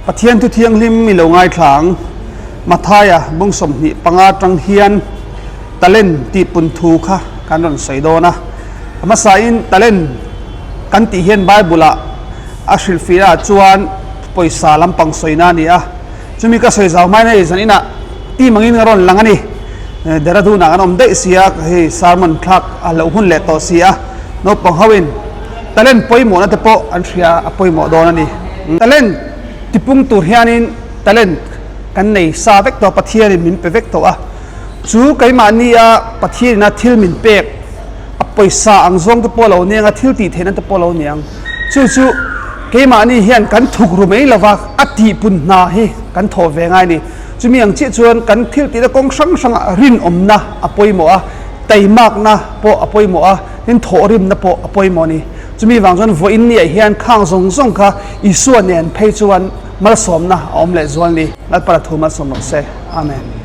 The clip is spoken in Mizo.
Pathian thu thianghlim i lo ngaithla ang. Mathaia bung 25 tang hian talent tih pun thu kha kan rawn sawi dawn a. A hmasain talent kan tih hian Bible ah a hrilhfiah ah chuan pawisa lampang sawina a ni a. Chumi ka sawi zau hmain hei zan inah team angin ka rawn lang a ni. Dehradun ah kan awm daih si a, hei sermon thlak a loh hun leh tawh si a. Naupang ho in talent pawimawhna te pawh an hria a pawimawh dawn a ni. Talent tipung tur hianin talent kan nei sa vek tawh a, Pathianin min pe vek tawh a. Chu keimahnia Pathianina thil min pek a pawisa ang zawng te pawh a lo niang a, thil tih theihna te pawh a lo niang. Chu chu keimahni hian kan thuk ru mai lova a tihpun hna hi kan thawh ve ngai a ni. Chumi ang chiah chuan kan thil tihna kawng hrang hrangah rinawmna a pawimawh a, taimakna pawh a pawimawh a, tin thawhrimna pawh a pawimawh a ni. Chumi vang chuan vawiin niah hian khang zawng zawng kha Isua nen phei chuan malsawmna a awm leh zual ni. Lalpa thu malsawm rawh se. Amen.